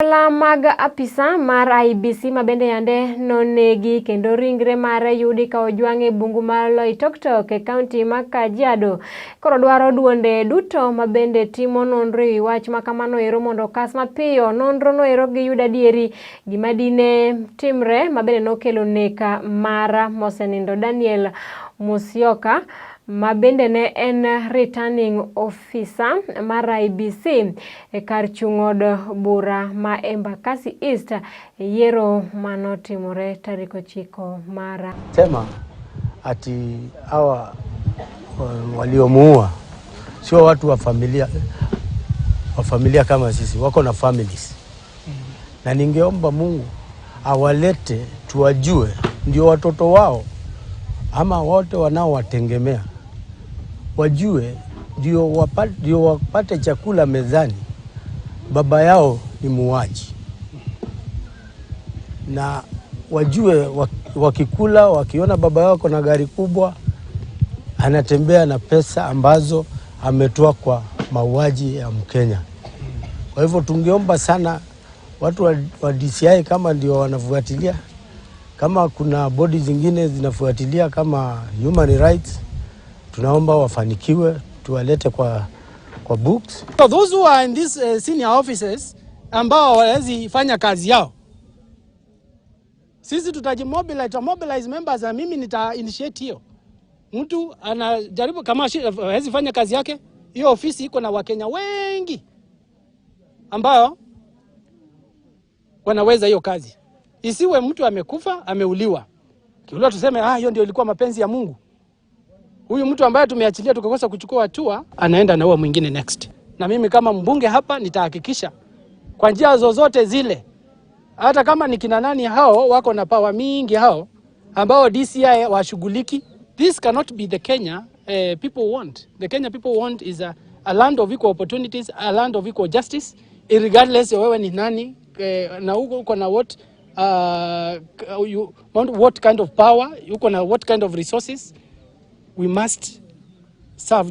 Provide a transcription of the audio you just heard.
Jatelo mag apisa mar IEBC ma bende yande nonegi kendo ringre mare yudi ka ojwang' e bungu mar Loitoktok e kaunti ma Kajiado. Koro dwaro duonde duto ma bende timo nonro ewi wach ma kamano ero mondo okas mapiyo nonro no ero giyud adieri gima dine timre ma bende nokelo nek mar mosenindo Daniel Musyoka ma bende ne en returning officer mar IEBC e kar chung' od bura ma Embakasi East e yiero manotimore tarik 9 mar Sema ati hawa waliomuua sio watu wa familia kama sisi, wako na families na ningeomba Mungu awalete tuwajue, ndio watoto wao ama wote wanaowategemea wajue, ndio wapate chakula mezani. Baba yao ni muuaji, na wajue wakikula, wakiona baba yao na gari kubwa, anatembea na pesa ambazo ametoa kwa mauaji ya Mkenya. Kwa hivyo tungeomba sana watu wa DCI kama ndio wanafuatilia, kama kuna bodi zingine zinafuatilia kama human rights, tunaomba wafanikiwe, tuwalete kwa books. So those who are in these senior offices ambao hawawezi fanya kazi yao, sisi tutajimobilize, tuta members na mimi nita initiate hiyo. Mtu anajaribu kama hawezi fanya kazi yake, hiyo ofisi iko na Wakenya wengi ambao wanaweza hiyo kazi. Isiwe mtu amekufa ameuliwa, kiuliwa tuseme, ah, hiyo ndio ilikuwa mapenzi ya Mungu. Huyu mtu ambaye tumeachilia tukakosa kuchukua hatua, anaenda anaua mwingine next. Na mimi kama mbunge hapa nitahakikisha kwa njia zozote zile, hata kama ni kina nani hao wako na power mingi hao ambao DCI washughuliki. This cannot be the Kenya people want. The Kenya people want is a land of equal opportunities, a land of equal justice, regardless ya wewe ni nani na uko na what, you want what kind of power, uko na what kind of resources. We must serve